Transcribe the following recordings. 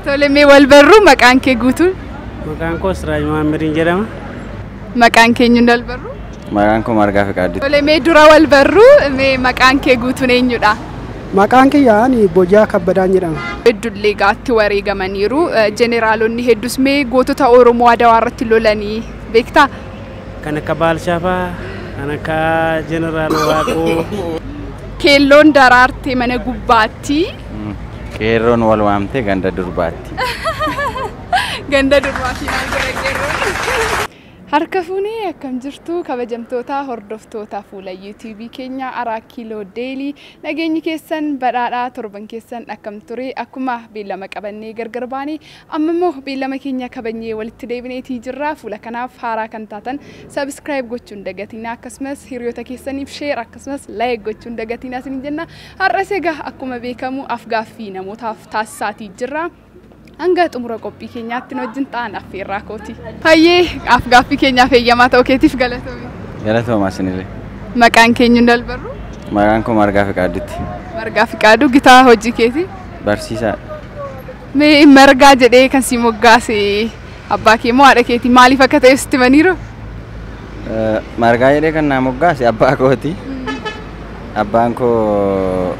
Tole, mee wal barruu, maqaan kee guutuun? Maqaan koo Siraaj Muhammadiin jedhama. Maqaan keenyuun wal barruu? Maqaan koo Margaa Fiqaaddu. Tole, mee dura wal barruu, mee maqaan kee guutuun eenyudha? Maqaan kiyyaa ani Bojaa Kabbadaan jedhama. Hedduullee gaatti wareegamaniiru. Jeneraalonni hedduus, mee gootota Oromoo Adawaa irratti lolanii beektaa? Kan akka Baalchaa fa'aa, kan akka Jeneraal Waaqoo. Keelloon daraartee mana gubbaatti. Qeerroon wal waamtee ganda durbaatti. Ganda durbaatti maal godha qeerroon? Harka fuunee, akkam jirtu kabajamtoota hordoftoota fuula yuutuubii keenya Araa Kiiloo Deelii? Nageenyi keessan badhaadhaa? Torban keessan akkam ture? Akkuma beellama qabannee gargar baanee, amma immoo beellama keenya kabajnee walitti deebineetii jirra. Fuula kanaaf haaraa kan taatan subscribe gochuun dagatinaa, akkasumas hiriyoota keessaniif share, akkasumas like gochuun dagatinaa isin jenna. Har'as egaa akkuma beekamu afgaaffii namootaaf taasisaatii jirra. Hanga xumura qophii keenyaatti nu wajjin ta'an affeerraa kooti. Hayyee, afgaaffii keenyaaf eeyyamaa ta'uu keetiif galatoomi. Galatoomaa isinillee. Maqaan keenyuun dalbarru? Maqaan koo Margaa Fiqaaddutti. Margaa Fiqaaduu, gitaa hojii keeti? Barsiisaadha. Mee Margaa jedhee kan si moggaase abbaa kee moo haadha keeti? Maaliif akka ta'e sitti himaniiru? Margaa jedhee kan naa moggaase abbaa kooti. Abbaan koo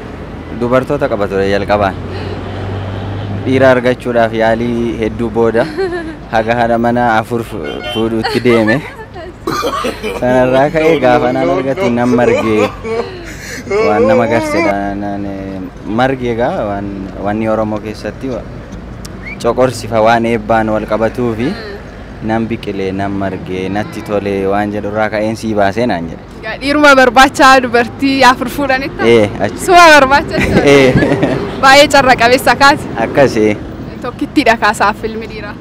dubartoota qaba ture jalqabaan. Dhiira argachuudhaaf yaalii hedduu booda haga haadha manaa afur fuudhuutti deeme. Sanarraa ka'ee gaafa naan argatu nan margee waan nama garsedha. Margi egaa waan wanni Oromoo keessatti coqorsifa waan eebbaan wal qabatuu fi nan biqilee nan margee natti tolee waan jedhurraa ka'een sii baasee naan jedhe. Dhiiruma barbaacha dubartii afur fuudhanitti? Ee, achi. Suma barbaacha? Ee. Baay'ee carra qabeessa kaati. Akkasii. Tokkittiidha kaasaaf ilmi dhiiraa.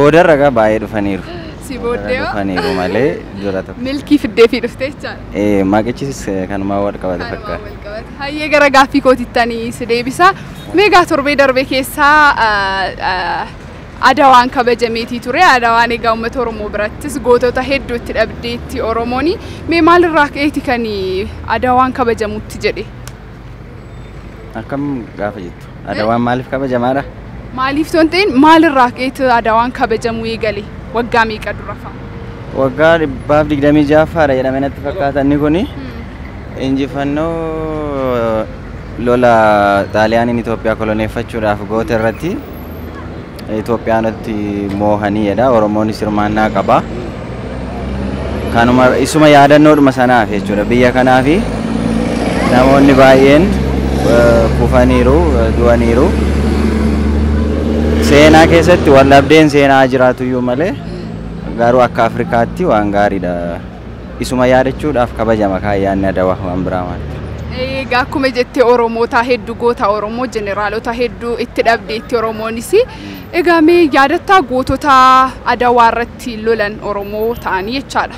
Boodarra gaa baay'ee dhufaniiru. Si booddee hoo? Dhufaniiru malee dura tokko. Milkii fiddee fi dhuftee jechaadha. Ee, maqichis kanumaan wal qabate fakkaata. Wal qabate. Hayyee, gara gaaffii kootittanii si deebisa. Mee egaa torbee darbe keessaa Adawaan kabajameetii ture. Adawaan egaa uummata Oromoo birattis gootota hedduu itti dhabdeetti Oromooni. Mee maalirraa ka'eeti kan Adawaan kabajamutti jedhe? Akkam gaafa jettu? Adawaan maaliif kabajamaadha? Maaliif ton ta'in, maalirraa ka'eeti Adawaan kabajamuu eegale? Waggaa meeqa dura fa'a? Waggaa 126ffaadha jedhamee natti fakkaata inni kuni. Injifannoo lola Xaaliyaaniin Itoophiyaa koloneeffachuudhaaf goote irratti Itoophiyaanoti moohanii jedha. Oromoonis hirmaannaa qaba. Kanuma isuma yaadannoodhuma sanaaf jechuudha. Biyya kanaafi namoonni baay'een kufaniiru, du'aniiru. Seenaa keessatti waldhabdeen seenaa jiraatuyyuu malee garuu akka Afrikaatti waan gaariidha. Isuma yaadachuudhaaf kabajama kaayyaanni Adawaa, waan biraa maali. Egaa akkuma jettee Oromoota hedduu, goota Oromoo, jeneraalota hedduu itti dhabdeetti Oromoonis. Egaa mee yaadattaa gootota Adawaa irratti lolan Oromoo ta'anii jechaadha?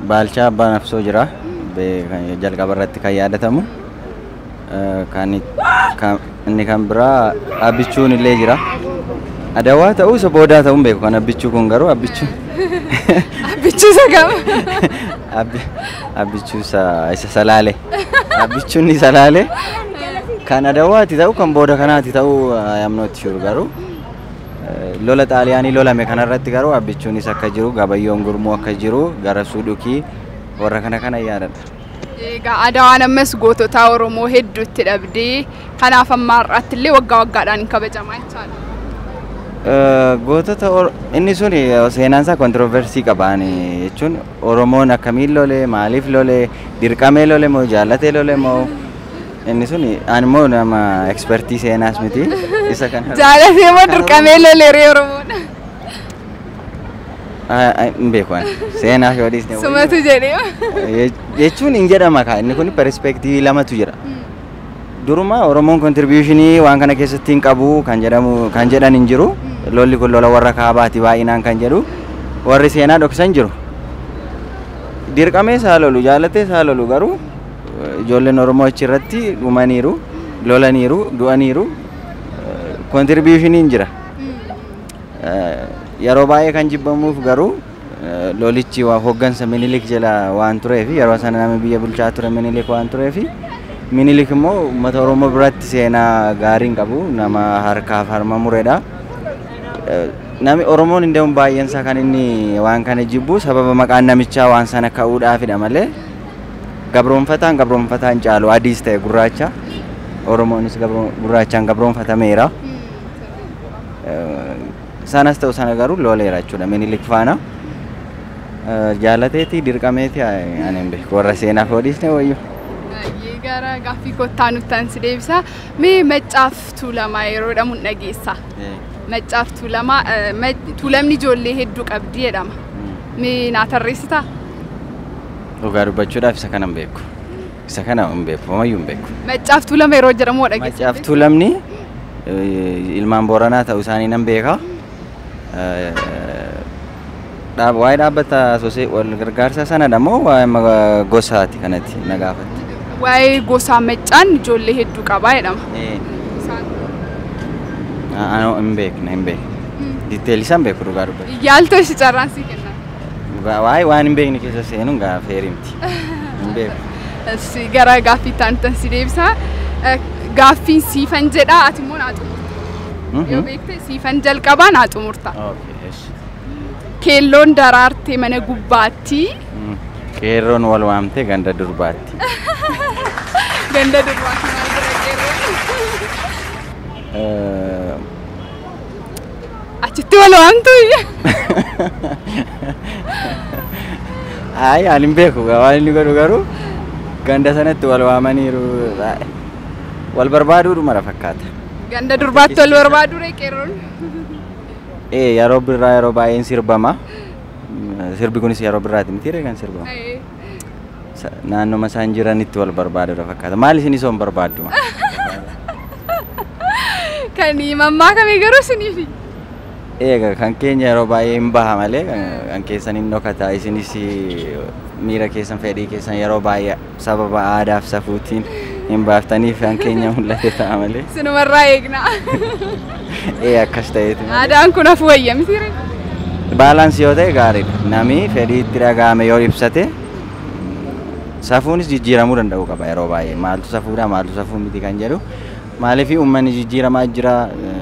Baalchaa Abbaa Nafsoo jira. Jalqaba irratti kan yaadatamu. Kan inni kan biraa Abbichuun illee jira. Adawaa ta'uu isa boodaa ta'uu hin beeku, kan Abbichuu kun garuu Abbichuu. Abbichuu isa kam? Abbichuu isa Salaale. Abbichuun ni Salaale. Kan Adawaati ta'u kan booda kanaati ta'uu I am not sure, garuu lola Xaaliyaanii lolame kanarratti garuu Abbichuunis akka jiru, Gabayyoon Gurmuu akka jiru, gara Suudukii warra kana kana yaadadha. Egaa Adawaan ammas gootota Oromoo hedduu itti dhabdee, kanaaf amma har'aatti illee waggaa waggaadhaan hin kabajamaa jechaadha. Gootota inni sun seenaan isaa controversy qaba jechuun, Oromoon akkamiin lole, maaliif lole, dirqamee lole moo jaallatee lole moo, inni sun ani immoo nama expertii seenaas miti isa kana. Jaalatee moo dirqamee lolee Oromoon? Hin beeku ani seenaaf yoo dhiisne. Sumatu jedhee. Jechuun hin jedhama kaa, inni kun perspective lamatu jira. Duruma Oromoon contributionii waan kana keessatti hin qabu kan jedhamu kan jedhan hin jiru. Lolli kun lola warra kaabaati baay'inaan kan jedhu warri seenaa dhoksan jiru. Dirqamee isaa lolu, jaalatee isaa lolu, garuu ijoolleen Oromoo achirratti dhumaniiru, lolaniiru, du'aniiru, contributioniin jira. Yeroo baay'ee kan jibbamuuf garuu lolichi hoggansa Minilik jala waan tureef, yeroo sana namni biyya bulchaa ture Minilik waan tureef. Minilik immoo uummata Oromoo biratti seenaa gaarii hin qabu, nama harkaaf harma muredha. Nami Oromoon hin deemu baay'een isaa kan inni waan kana jibbu sababa maqaan namichaa waan sana ka'uudhaafidha malee gabroonfataan gabroonfataan caalu adiis ta'e gurraacha Oromoonis gurraachaan gabroonfatameera. Sanas ta'u sana garuu loleera jechuudha Minilik faana. Jaalateeti dirqameeti ani hin beeku warra seenaaf hodhiisne wayyo. Baay'ee gara gaaffii kottaa nutti ansi deebisa. Mee Maccaaf Tuulamaa yeroo jedhamu hin dhageessa. Maccaaf Tuulamaa Tuulamni ijoollee hedduu qabdi jedhama. Mee naa tarreessitaa? Dhugaa dubbachuudhaaf isa kana hin beeku. Isa kana hin beeku, homayyuu hin beeku. Maccaaf Tuulama yeroo jedhamu dhageessa. Maccaaf Tuulamni ilmaan Booranaa ta'uu isaanii nan beeka. Waa'ee dhaabbata sosee wal gargaarsa sanadha moo waa'ee gosaati kanatti na gaafatte? Waa'ee gosaa Maccaan ijoollee hedduu qabaa jedhama. Anoo hin beekne hin beekne. Detail isaa hin beeku dhugaa dubbachuu. Yaaltoo ishee carraan sii kenna. Waa'ee waan hin beekne keessa seenuun gaa feerimti. Hin beeku. Gara gaaffii itti aanutti si deebisa. Gaaffiin siifan jedhaa ati immoo naa xumurta. Yoo beekte siifan jalqabaa naa xumurta. Keelloon daraartee mana gubbaatti. Qeerroon wal waamtee ganda durbaatti. Ganda durbaatti maal godha qeerroon? Achitti wal waamtu? Ayi ani hin beeku waan inni godhu garuu ganda sanatti wal waamaniiru wal barbaaduudhuma fakkaata. Ganda durbaatti wal barbaaduu ree qeerroon? Yeroo birraa yeroo baay'een sirbama. Sirbi kunis yeroo birraati miti ree kan sirbamu. Naannoma isaan jiranitti wal barbaaduudha fakkaata. Maal isin isoo hin barbaaddu? Kan mammaakame garuu isiniifi. Egaa kan keenya yeroo baay'ee hin baha malee kan keessan hin dhokata. Isinis miira keessan fedhii keessan yeroo baay'ee sababa aadaaf safuutiin hin baaftaniif kan keenya mul'ate ta'a malee. Sinumarraa eegna. Akkas ta'eeti. Aadaan kun hafu wayya miti ree? Baalaansii yoo ta'e gaariidha. Nami fedhii itti dhaga'ame yoo ibsate safuunis jijjiiramuu danda'u qaba yeroo baay'ee. Maaltu safuudha maaltu safuu miti kan jedhu. Maaliif uummanni jijjiiramaa jira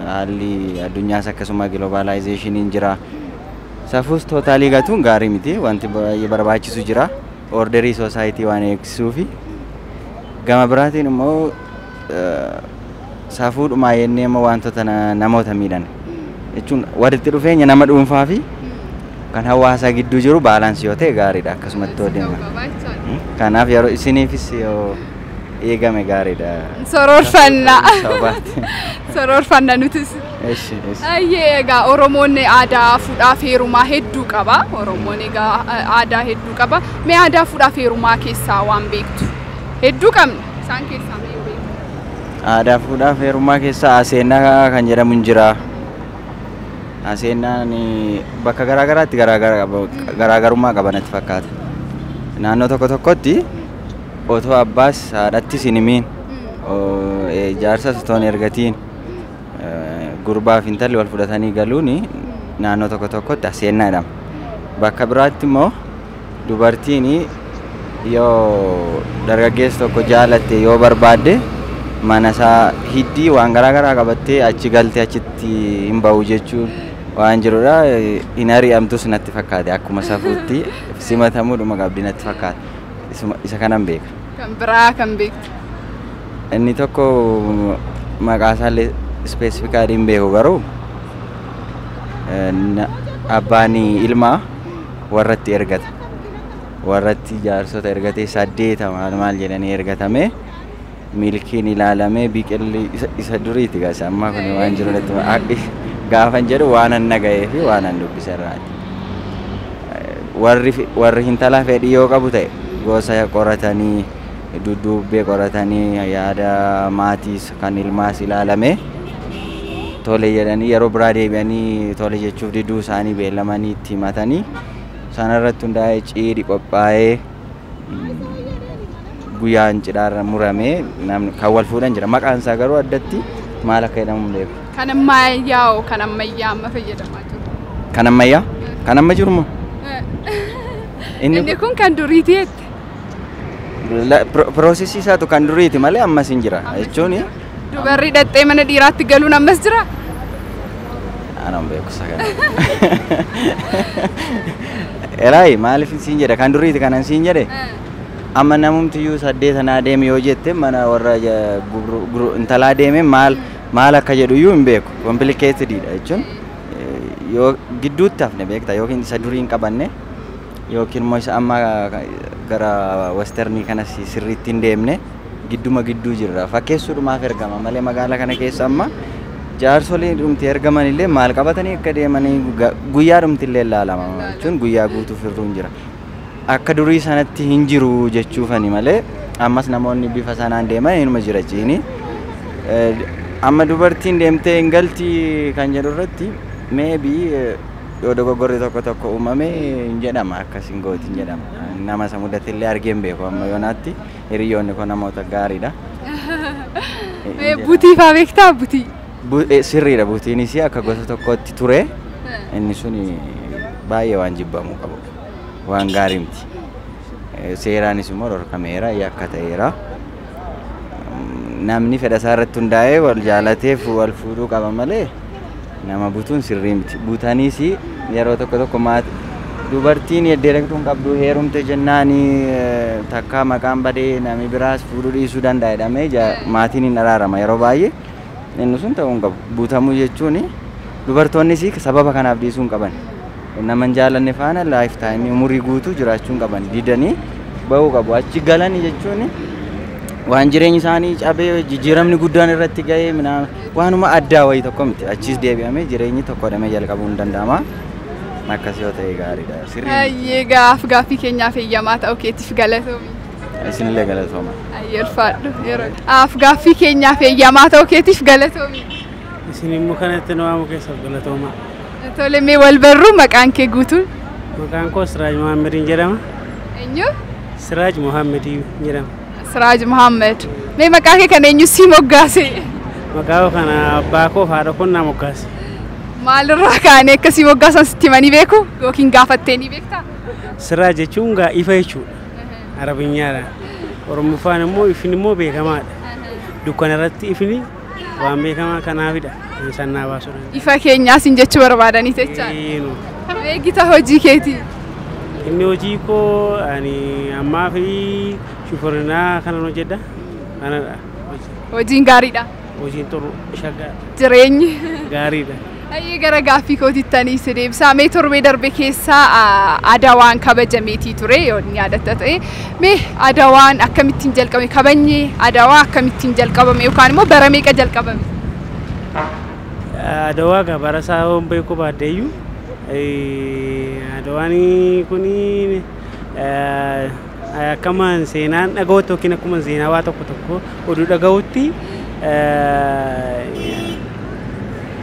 haalli addunyaas akkasuma giloobaalaayizeeshiniin jira. Safuus tootaalii gatuun gaarii miti wanti baay'ee barbaachisu jira. Orderii soosaayitii waan eegsisuufi. Gama biraatiin immoo safuudhumaa jennee immoo wantoota namoota miidhan jechuun walitti dhufeenya nama dhuunfaa fi kan hawaasaa gidduu jiru baalaansii yoo ta'e gaariidha akkasumatti yoo deema. Kanaaf yeroo isiniifis yoo eegame gaariidha. Soroorfanna. Soroorfanna nutis. Ayyee egaa Oromoon aadaa fuudhaaf heerumaa hedduu qaba. Oromoon egaa aadaa hedduu qaba. Mee aadaa fuudhaaf heerumaa keessaa waan beektu? Hedduu qabna. Isaan keessaa mee beektu? Aadaa fuudhaaf heerumaa keessaa Aseennaa kan jedhamu hin jira. Aseennaan bakka garaa garaatti garaagarummaa qaba natti fakkaata. Naannoo tokko tokkotti otoo abbaas haadhattis hin himiin jaarsas otoo hin ergatiin gurbaa fi intalli wal fudhatanii galuun naannoo tokko tokkotti aseennaa jedhama. Bakka biraatti immoo dubartiin yoo dargaggeessa tokko jaalatte yoo barbaadde mana isaa hiddii waan garaa garaa qabattee achi galtee achitti hin ba'u jechuun waan jirudha. Hin ari'amtus natti fakkaate akkuma safuutti simatamuudhuma qabdi natti fakkaate. Isa kanan beeka. Kan biraa kan beektu? Inni tokko maqaa isaallee ispeesifikaadii hin beeku garuu abbaan ilmaa warratti ergata. Warratti jaarsota ergatee saddeeta maal maal jedhanii ergatame milkiin ilaalamee biqilli isa duriiti gaasa ammaa kun waan jiru natti gaafan jedhu waan an nagahee fi waan an dubbise irraati. Warri hintalaa fedhii yoo qabu ta'e gosa qoratanii dudduubbee qoratanii yaada maatiis kan ilmaas ilaalame tole jedhanii yeroo biraa deebi'anii tole jechuuf diduu isaanii beellamanii itti himatanii sanarratti hundaa'ee cidhi qophaa'ee guyyaan cidhaarra muramee namni kan wal fuudhan jira. Maqaan isaa garuu addatti maal akka jedhamu hin beeku. Kan ammayyaa kan ammayyaa amma fayyadamaa jiru. Kan ammayyaa? Kan amma jiru moo? Inni kun kan duriiti jette. Processii isaatu kan duriiti malee ammas hin jira jechuun. Dubarri dhattee mana dhiiraatti galuun ammas jira? Anaan beeku isa kana. Elaayi, maaliif siin jedha, kan duriiti kanan siin jedhe. Amma namumtiyyuu 8 naa deemi yoo jette, mana warra intalaa deeme maal maal akka jedhu iyyuu hin beeku. Complicatedidha jechuun yoo gidduutti hafne beekta, yookiin isa durii hin qabanne yookiin immoo isa amma gara westernii kanas sirriitti hin deemne, gidduma gidduu jirra. Fakkeessuudhumaaf ergama malee magaalaa kana keessa amma jaarsolii dhumti ergaman illee maal qabatanii akka deemanii guyyaa dhumti illee ilaalama jechuun guyyaa guutuu firruun jira. Akka durii sanatti hin jiru jechuufani malee ammas namoonni bifa sanaan deeman inuma jira ciini. Amma dubartiin deemtee hin galti kan jedhu irratti, maybe yoo dogoggorri tokko tokko uumame hin jedhama, akkas hin gooti hin jedhama. Nama isa mudate illee argee hin beeku amma yoonaatti, hiriyoonni koo namoota gaariidha. Butii faa beektaa, butii? Sirriidha, butiinis akka gosa tokkotti ture, inni sun baay'ee waan jibbamuu qabudha. Waan gaarii miti. Seeraanis immoo dhorkameera, yakka ta'eera. Namni fedha isaa irratti hundaa'ee wal jaalatee wal fuudhuu qaba malee nama butuun sirrii miti. Butaniis yeroo tokko tokko maati dubartiin heddeeraktuu hin qabdu, heerumte jennaan takka maqaan badee namni biraas fuudhuu dhiisuu danda'a jedhamee maatiin hin araarama yeroo baay'ee. Inni sun ta'uu hin qabu. Butamuu jechuun dubartoonnis sababa kanaaf dhiisuu hin qaban. Nama hin jaalanne faana life timeii umurii guutuu jiraachuu hin qaban. Didanii bahuu qabu. Achi galanii jechuun waan jireenyi isaanii cabee, jijjiiramni guddaan irratti ga'ee waanuma addaa wayii tokko miti. Achis deebi'amee jireenyi tokko godhamee jalqabuu hin danda'ama. Akkas yoo ta'e gaariidha. Sirrii. Ayyee, gaaf gaaffii keenyaaf eeyyamaa ta'uu keetiif galatoomi. Isinillee galatooma. Ayyee, ulfaadhu. Yeroo af gaaffii keenyaaf eeyyamaa ta'uu keetiif galatoomi. Isin immoo kanatti nu waamu keessaaf galatooma. Tole, mee wal barruu, maqaan kee guutuun? Maqaan koo Siraaj Muhammadiin jedhama. Eenyu? Siraaj Muhammadii jedhama. Siraaj Muhammad. Mee maqaa kee kana eenyu sii moggaase? Maqaa kana abbaa koo fi haadha koo naa moggaase. Maalirraa kaanee akkasii moggaasan sitti himanii beeku yookiin gaafattee ni beektaa? Siraaj jechuun gaa ifa jechuudha. Arabinyaadha. Oromoffaan immoo ifni immoo beekamaadha. Dukkana irratti ifni waan beekamaa kanaafidha. Isaan naa baasuu danda'u. Ifa keenyaa siin jechuu barbaadanii jechaadha. Eenu. Mee gita hojii keetii? Inni hojii koo ani ammaa fi shufurinaa kanan hojjedha. Kanadha. Hojiin gaariidha. Hojiin xuru shaggaa. Jireenyi. Gaariidha. Ayyee, gara gaaffii kootittanii si deebisaa. Mee torbee darbe keessaa Adawaan kabajameetii ture yoo inni yaadatta ta'e. Mee Adawaan akkamittiin jalqabe? Kabajni Adawaa akkamittiin jalqabame yookaan immoo bara meeqa jalqabame? Adawaa gaa bara isaa yoon beekuu baaddeeyyuu, Adawaan kun akkama seenaan dhaga'utti yookiin akkuma seenaa waa tokko tokko oduu dhaga'utti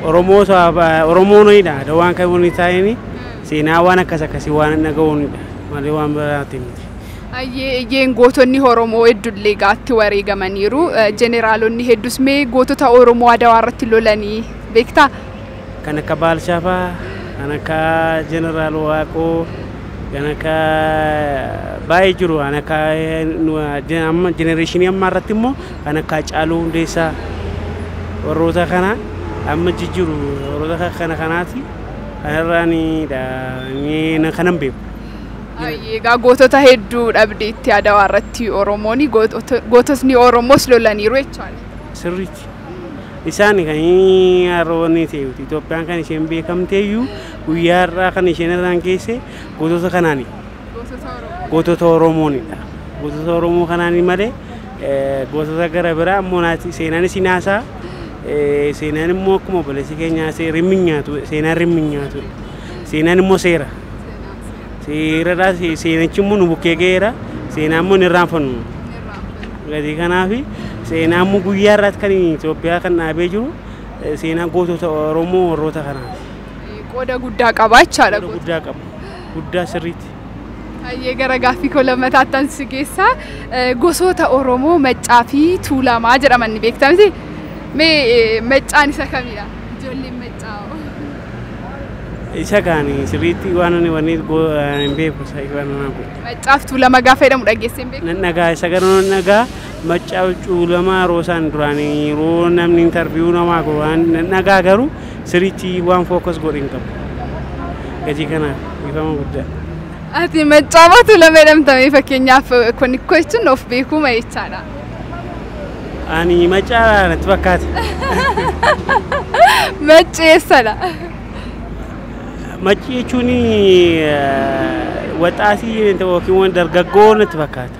Oromoo Oromoonidha. Adawaan kan inni taa'een seenaa waan akkas akkasii waan dhaga'uunidha malee waan biraati miti. Ayyee, gootonni Oromoo hedduullee gaatti wareegamaniiru. Jeneraalonni hedduus. Mee gootota Oromoo Adawaa irratti lolanii beektaa? Kan akka Baalchaa fa'aa, kan akka Jeneraal Waaqoo, kan akka baay'ee jiru, kan akka amma generationii ammaa irratti immoo kan akka Haacaaluu Hundeessaa, warroota kana amma jijjiiru, warroota kana kanaati kanarraanidha kanan beeku. Egaa gootota hedduu dhabdeetti Adawaa irratti Oromoon, goototni Oromoos lolaniiru jechaadha. Sirriitti. Isaan kan harroonni ta'e Itoophiyaan kan isheen beekamteeyyuu guyyaa har'aa kan isheen irraan geesse gootota kanaani. Gootota Oromoonidha. Gootota Oromoo kanaani malee gootota gara biraa ammoo seenaan isin haasaa, seenaan immoo akkuma obboleessi keenya haasa'e rimmi nyaatu, seenaan rimmi nyaatu, seenaan immoo seera. Seeradha, seenichi immoo nu bukkee ga'eera, seenaa immoo hin irraanfannu. Gatii kanaafi seenaa immoo guyyaa irraatti kan Itoophiyaa kan dhaabee jiru seenaa gootota Oromoo warroota kanaati. Qooda guddaa qaba jechaadha. Qooda guddaa qaba. Guddaa sirriitti. Hayyee, gara gaaffii koo lammataattan si geessa. Gosoota Oromoo Maccaa fi Tuulamaa jedhaman ni beektaa miti? Mee Maccaan isa kamidha? Ijoolleen Maccaa hoo? Isa kan sirriitti waan ani wanni hin beeku isa waan nama godhu. Maccaaf Tuulamaa gaafa jedhamu dhageessee hin beektu? Nan dhagaa, isa garuu nan dhagaa. Maccaaf Tuulamaa yeroo isaan duraan yeroo namni interview namaa godhu waan nan dhagaa, garuu sirriitti waan focus godhe hin qabu. Gatii kanaaf ifama guddaa. Ati Maccaafaa Tuulamaa jedhamtamee fakkeenyaaf kun jechuun of beekuma jechaadha. Ani Maccaa natti fakkaata. Macceessadha. Macci jechuun waxaasii yookiin dargaggoo natti fakkaata.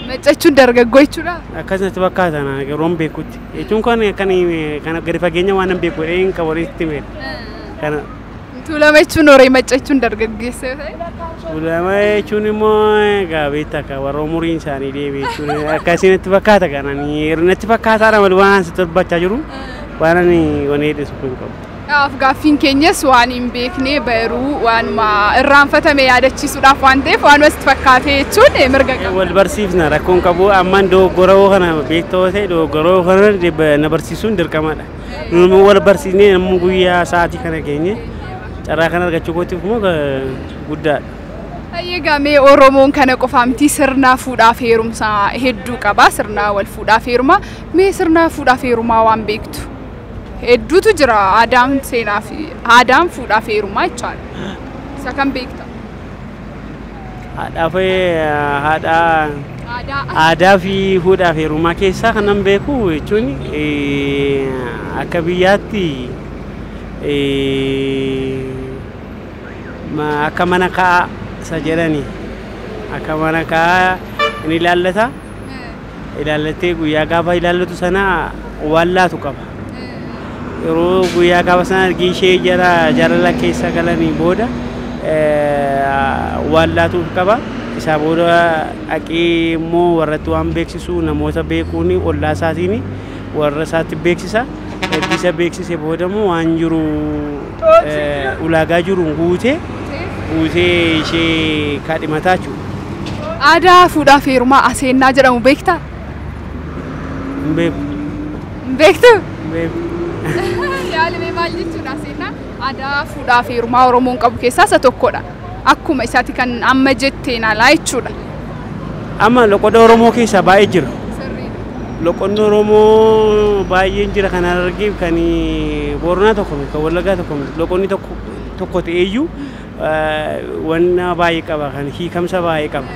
Macca jechuun dargaggoo jechuudha? Akkas natti fakkaata yeroo hin beekutti. Jechuun kan kan gadi fageenya waan hin beeku jedhee kan walitti hime. Kana. Tuulama jechuun horii, Macca jechuun dargaggeessa yoo ta'e? Tuulama jechuun immoo egaa beektaa akka warra umuriin isaanii deeme jechuun akkasii natti fakkaata, kanaan natti fakkaataadha malee waan ani dubbachaa jiru waan ani wanni hedhisu kun qabu. Af gaaffiin keenyas waan hin beekne baruu, waanuma irraanfatame yaadachiisuudhaaf waan ta'eef, waanuma sitti fakkaate jechuun mirga qaba. Wal barsiifna, rakkoon qabu. Ammaan dogoggoroo kana beektoo ta'e dogoggoroo kana na barsiisuun dirqamadha. Nuyi wal barsiisnee namni guyyaa sa'aatii kana geenye carraa kana argachuu kootiif immoo guddaadha. Egaa Oromoon kana qofaa miti, sirna fuudhaaf heerumsaa hedduu qaba. Sirna wal fuudhaaf heerumaa. Mee sirna fuudhaaf heerumaa waan beektu hedduutu jira. Aadaan seenaa fi aadaan fuudhaaf heerumaa jechaadha. Isa kan beekta? Haadhaa fi haadhaa aadaa fi fuudhaaf heerumaa keessaa kanan beeku jechuun akka biyyaatti akka mana kaa'aa isa jedhani, akka mana kaa'aa ni ilaallata. Ilaallatee guyyaa gaafa ilaallatu sana waan laatu qaba. Yeroo guyyaa gaafa sana ergi ishee jala jaalala keessa galanii booda waan laatuuf qaba. Isaa booda dhaqee immoo warratti waan beeksisu namoota beekuun ollaa isaatiin warra isaatti beeksisa. Ergi isa beeksise booda immoo waan jiru ulaagaa jiru guutee guutee ishee kaadhimataa jechuudha. Aadaa fuudhaaf heerumaa aseennaa jedhamu beektaa? Hin beeku. Hin beektu? Hin beeku. Yaalimee maal jechuudha aseennaa? Aadaa fuudhaaf heerumaa Oromoon qabu keessaa isa tokkodha. Akkuma isaati kan amma jetteen alaa jechuudha. Amma loqoda Oromoo keessaa baay'ee jira. Loqonni Oromoo baay'een jira, kan Harargee, kan Booranaa tokko miti, kan Wallaggaa tokko miti. Loqonni tokko tokko ta'eeyyuu wanna baay'ee qaba, kan hiikamsa baay'ee qaba.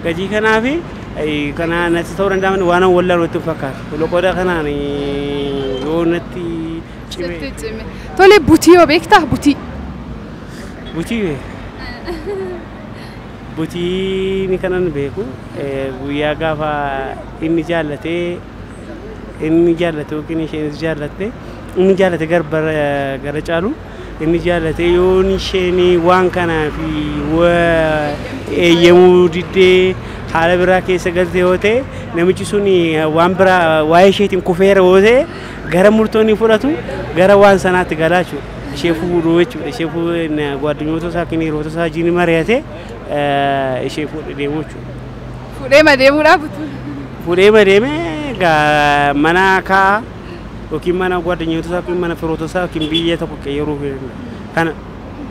Gajii kanaaf kana natti ta'uu danda'aman waan wallaalu natti fakkaatu. Loqoda kanaan yoo natti cime. Sitti cime. Tole, butii yoo beektaa, butii? Butii butii ni kanan beeku, guyyaa gaafa inni jaallatee yookiin isheenis jaallatte, inni jaallate gara caalu inni jaallatee yoo isheen waan kanaa fi eeyyamuu diddee haala biraa keessa galte yoo ta'e, namichi sun waan biraa waa'ee isheetiin kufeera yoo ta'e, gara murtoo inni fudhatu gara waan sanaatti galaa jechuudha. Ishee fuudhuu jechuudha. Ishee fuudhuu gwaddinyoota isaa yookiin hiriyoota isaa wajjin mari'atee ishee fuudhee deemuu jechuudha. Fuudhee madeemuudhaaf butuu? Fuudhee madeemee mana kaa'a yookiin mana gwaddinyoota isaa yookiin mana firoota isaa yookiin biyya tokko qeyyaruu kana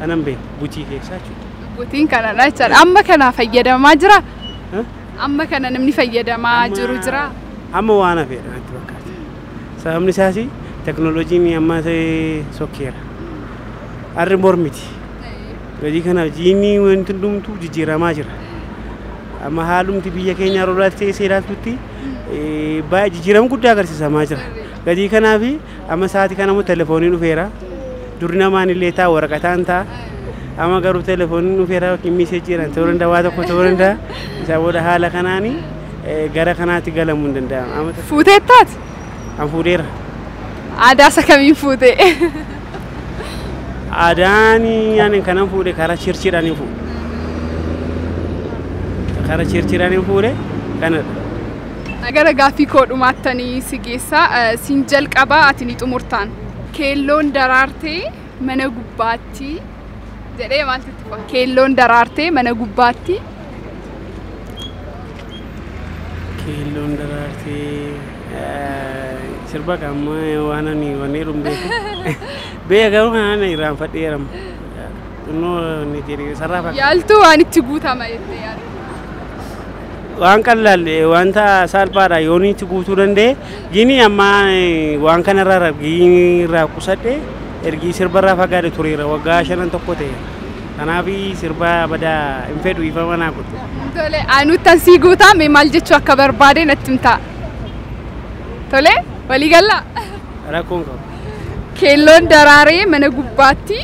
kanan beeku butii keessaa jechuudha. Butiin kanadha jechaadha. Amma kana fayyadamaa jira? Amma kana namni fayyadamaa jiru jira? Amma waan hafeedha natti fakkaata. Sababni isaas teknooloojiin amma sokkeera. Harri mormiti. Gajii kanaaf jiinni wanti hundumtuu jijjiiramaa jira. Amma haalumti biyya keenya yeroo ilaaltee ilaaltutti baay'ee jijjiirama guddaa agarsiisamaa jira. Gajii kanaaf amma sa'aatii kana immoo telefooniin dhufeera. Durri namaan illee ta'a, waraqataan ta'a. Amma garuu telefooniin dhufeera yookiin miiseejiidhaan ta'uu danda'a, waa tokko ta'uu danda'a. Isaa booda haala kanaan gara kanaatti galamuu hin danda'amu. Fuuteettaati? An fuudheera. Aadaa isa kamiin fuute? Aadaan ani kanan fuudhe karaa churchiidhaan fuudhe. Karaa churchiidhaan fuudhe kanadha. Gara gaaffii koo dhumaattanii si geessa. Siin jalqabaa, ati ni xumurtaan. Keelloon daraartee mana gubbaatti jedhee maaltu itti fufa? Keelloon daraartee mana gubbaatti. Keelloon daraartee sirba kan waan ani wanni jedhu hin beeku. Beeka garuu kanaan irraanfadheera. Xinnoo ni jedhe sarraa fakkaata. Yaaltuu waan itti guutama jettee yaaddu. Waan qal'aalle wanta salphaadha yoon itti guutuu danda'e gini amma waan kanarraa rabbii irraa qusadhe ergii sirbarraa fagaadhe tureera waggaa 5 tokko ta'e. Kanaaf sirba badaa hin fedhu ifa manaa godhu. Tole aanuttan sii guutaa mee maal jechuu akka barbaade natti himtaa. Tole walii gallaa. Rakkoon qabu. Keelloon daraaree mana gubbaatti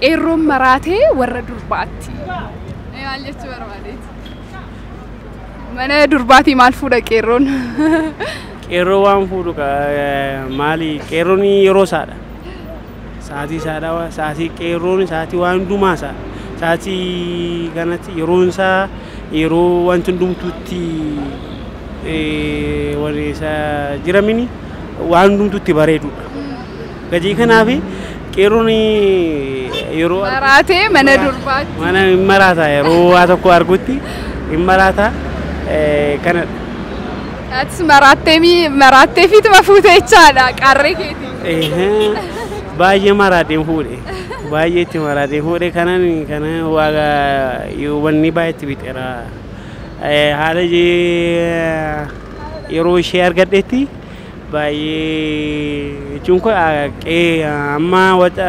qeerroon maraatee warra durbaatti. Maal jechuu barbaadeeti? Mana durbaatii maal fuudha qeerroon? Qeerroo waan fuudhu maali qeerroon yeroo isaadha. Sa'aatii isaadha sa'aatii qeerroon sa'aatii waan hundumaa isaa sa'aatii kanatti yeroon isaa yeroo wanti hundumtuutti warri isa jiramini waan hundumtuutti bareedudha. Gajii kanaaf qeerroon yeroo maraatee mana durbaatti. Mana hin maraata yeroo waa tokko argutti hin maraata kanadha. Atis maraattee fiituma fuute jechaadha qarree keetii. Baay'ee maraadheen fuudhe. Baay'ee itti maraadheen fuudhe kanan kana waaqa wanni baay'eetti bixeera. Haala yeroo ishee argadhetti baay'ee jechuun kun amma waxa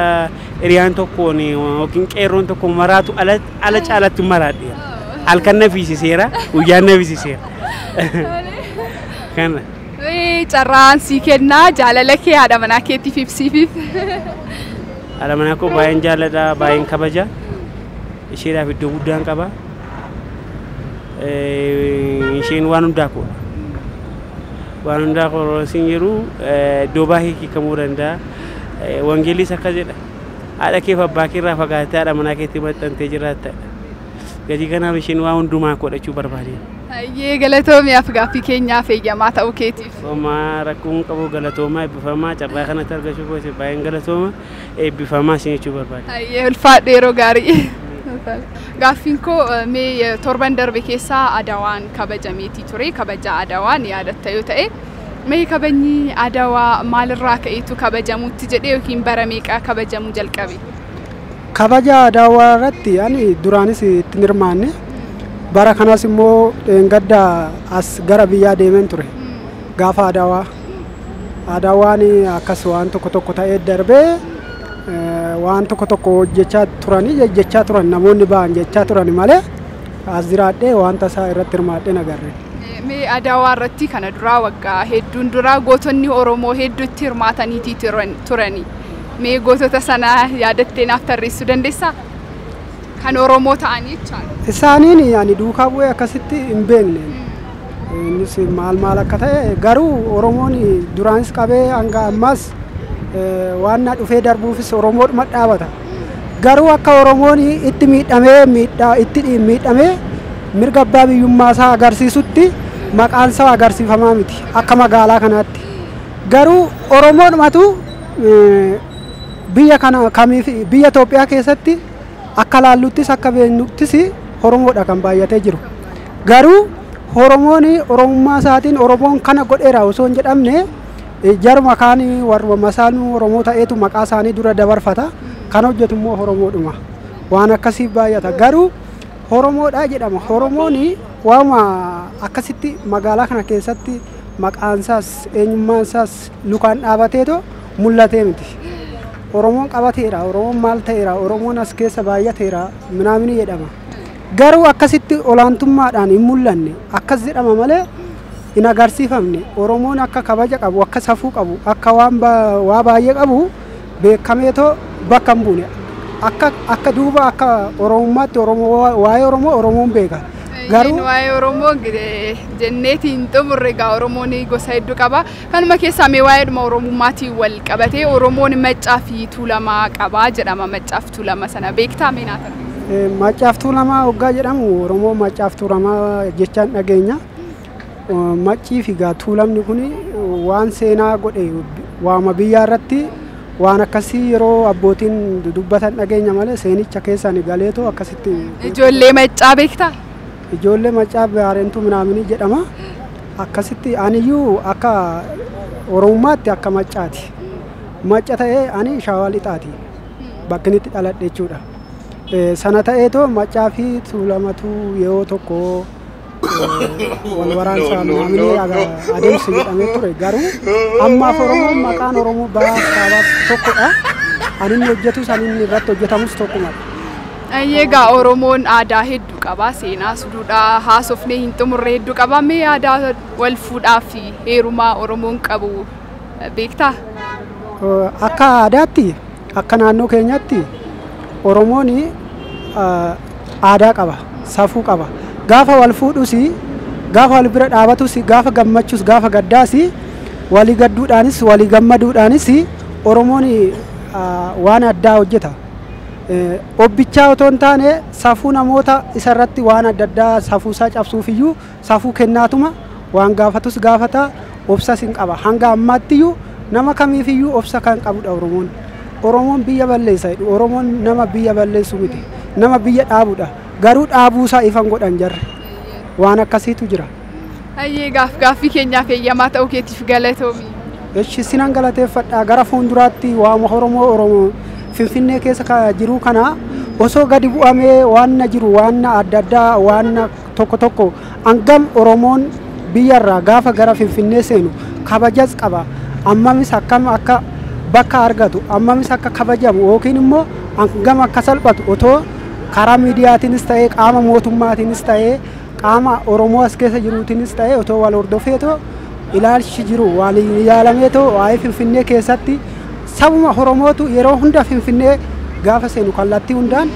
hiriyaan tokkoon yookiin qeerroon tokko maraatu ala caalatti maraadhe. Halkan na fiisiseera guyyaan na fiisiseera. Kana. Carraan sii kennaa jaalala kee haadha manaa keetiif ibsiifiif. Haadha manaa koo baay'een jaalladha baay'een kabaja. Isheedhaaf iddoo guddaan qaba. Isheen waan hundaa koodha. Waan hundaa koo siin jedhu iddoo baay'ee hiikamuu danda'a. Wangeellis akkas jedha. Haadha keef abbaa kee irraa fagaattee haadha manaa keetti maxxantee jiraatta. Gatii kanaaf isheen waan hundumaa koodhachuu barbaade. Hayyee galatoomiyaaf gaaffii keenyaaf eeyyamaa ta'uu keetiif. Homaa rakkoon qabu galatoomaa eebbifamaa carraa kanatti argachuu kooti baay'een galatooma eebbifamaa isin jechuu barbaade. Hayyee ulfaadhu yeroo gaarii. Gaaffiin koo mee torban darbe keessaa Adawaan kabajameetii ture kabaja Adawaan yaadatta yoo ta'e mee kabajni Adawaa maalirraa ka'eetu kabajamuutti jedhee yookiin bara meeqaa kabajamuu jalqabe? Kabaja Adawaa irratti ani duraanis itti hirmaanne. Bara kanas immoo gadda as gara biyyaa deemeen ture. Gaafa Adawaa. Adawaan akkas waan tokko tokko ta'ee darbee waan tokko tokko hojjechaa turanii jechaa turan namoonni ba'an jechaa turan malee as jiraadhee wanta isaa irratti hirmaadhee nagarre. Mee Adawaa irratti kana duraa waggaa hedduun duraa gootonni Oromoo hedduutti hirmaataniitii turani. Mee gootota sana yaadattee naaf tarreessuu dandeessaa? Kan Oromoo ta'anii jechaadha. Isaaniin ani duukaa bu'ee akkasitti hin beekne. Innis maal maal akka ta'e garuu Oromoon duraanis qabee hanga ammaas waan na dhufee darbuufis Oromoodhuma dhaabata. Garuu akka Oromoon itti miidhamee itti miidhamee mirga abbaa biyyummaa isaa agarsiisutti maqaan isaa agarsiifamaa miti akka magaalaa kanaatti. Garuu Oromoodhumatu biyya kana kamiif biyya Itoophiyaa keessatti akka laalluttis akka beeknuttis Oromoodha kan baay'atee jiru. Garuu Oromoon Oromummaa isaatiin Oromoon kana godheera osoo hin jedhamne jaruma kaan warra masaanuu Oromoo ta'eetu maqaa isaanii dura dabarfata. Kan hojjetu immoo Oromoodhuma. Waan akkasii baay'ata. Garuu Oromoodha jedhama. Oromoon waama akkasitti magaalaa kana keessatti maqaan isaas eenyummaan isaas lukaan dhaabateetoo mul'atee miti. Oromoon qabateera, Oromoon maal ta'eera, Oromoon as keessa baay'ateera minaamini jedhama. Garuu akkasitti olaantummaadhaan hin mul'anne akkas jedhama malee hin agarsiifamne. Oromoon akka kabaja qabu, akka safuu qabu, akka waan waa baay'ee qabu beekameetoo bakka hin buune. Akka duuba akka Oromummaatti Oromoo waa'ee Oromoo Oromoon beeka. Garuu waa'ee Oromoo jenneetiin xumurre egaa Oromoon gosa hedduu qaba. Kanuma keessaa mee waa'eedhuma Oromummaatiin wal qabatee Oromoon Maccaa fi Tuulamaa qaba jedhama. Maccaa fi Tuulama sana beektaa mee naa tarreessi? Maccaa fi Tuulamaa hoggaa jedhamu Oromoo Maccaa fi Tuulamaa jechaan dhageenya. Maccii fi egaa Tuulamni kun waan seenaa godhe waama biyyaa irratti waan akkasii yeroo abbootiin dubbatan dhageenya malee seenicha keessaan galeetoo akkasitti. Ijoollee Maccaa beektaa? Ijoollee Maccaa Baareentuu minaamini jedhama. Akkasitti aniyyuu akka Oromummaatti akka Maccaati. Macca ta'ee ani Shawaa Lixaati. Bakki inni itti dhaladhe jechuudha. Sana ta'eetoo Maccaa fi Tuulamatu yeroo tokko wal waraansa naamni adeemsa jedhamee ture garuu ammaaf Oromoon maqaan Oromoo bahaa kaabaaf tokkodha. Ani inni hojjetus ani inni irratti hojjetamus tokkumadha. Egaa Oromoon aadaa hedduu qaba. Seenaas duudhaa haasofnee hin xumurre hedduu qaba. Mee aadaa wal fuudhaa fi heerumaa Oromoon qabu beektaa? Akka aadaatti akka naannoo keenyaatti Oromoon aadaa qaba, safuu qaba. Gaafa wal fuudhus, gaafa wal bira dhaabatus, gaafa gammachuus, gaafa gaddaas, walii gadduudhaanis, walii gammaduudhaanis Oromoon waan addaa hojjeta. Obbichaa otoo hin taane safuu namoota isarratti waan adda addaa safuu isaa cabsuufiyyuu safuu kennaatuma waan gaafatus gaafata obsas hin qaba. Hanga ammaattiyyuu nama kamiifiyyuu obsa kan qabudha Oromoon. Oromoon biyya balleessa jedhu. Oromoon nama biyya balleessu miti. Nama biyya dhaabudha. Garuu dhaabuusaa ifan godhan jarri. Waan akkasiitu jira. Hayyee gaaffii keenyaaf eeyyamaa ta'uu keetiif galatoomi. Echi sinan galateeffadha. Gara fuulduraatti waama Oromoo Finfinnee keessa jiru kana osoo gadi bu'amee waan jiru waan adda addaa waan tokko tokko hangam Oromoon biyyarraa gaafa gara Finfinnee seenu kabajas qaba. Ammamis akkam akka bakka argatu ammamis akka kabajamu yookiin immoo hangam akka salphatu otoo karaa miidiyaatiinis ta'ee qaama mootummaatiinis ta'ee qaama Oromoo as keessa jiruutiinis ta'ee otoo wal hordofeetoo ilaalchi jiru waliin ilaalameetoo waa'ee Finfinnee keessatti sabuma Oromootu yeroo hunda Finfinnee gaafa seenu kallattii hundaan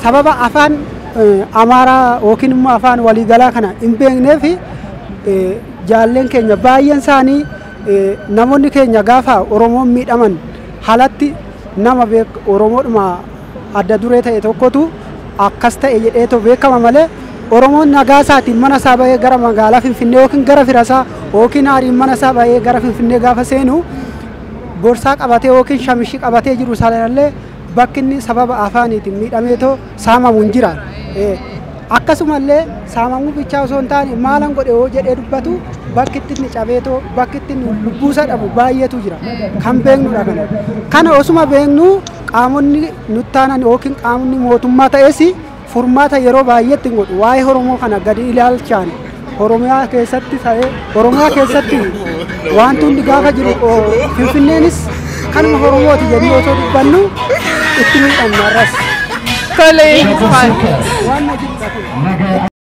sababa afaan Amaaraa yookiin immoo afaan waliigalaa kana hin beekneef jaalleen keenya baay'een isaanii namoonni keenya gaafa Oromoon miidhaman haalatti nama Oromoodhuma adda duree ta'e tokkotu akkas ta'e jedheetoo beekama malee Oromoon nagaa isaatiin mana isaa bahee gara magaalaa Finfinnee yookiin gara firasaa yookiin haariin mana isaa bahee gara Finfinnee gaafa seenu borsaa qabatee yookiin shamishii qabatee jiru sanallee bakki inni sababa afaaniitiin miidhameetoo saamamu hin jira. Akkasumallee saamamuu bichaa osoo hin taane maalan godhe yoo jedhee dubbatu bakki itti inni cabeetoo bakki itti inni lubbuusaa dhabu baay'eetu jira. Kan beeknudha kana. Kana osuma beeknu qaamonni nuttaanan yookiin qaamonni mootummaa ta'es furmaata yeroo baay'eetti hin godhu. Waa'ee Oromoo kana gadi ilaalchaan Oromiyaa keessatti ta'ee Oromiyaa keessatti wanti hundi gaafa jiru Finfinneenis kanuma Oromooti jennee osoo dubbannu itti miidhamna irras. Tole. Waan na jirudha kun.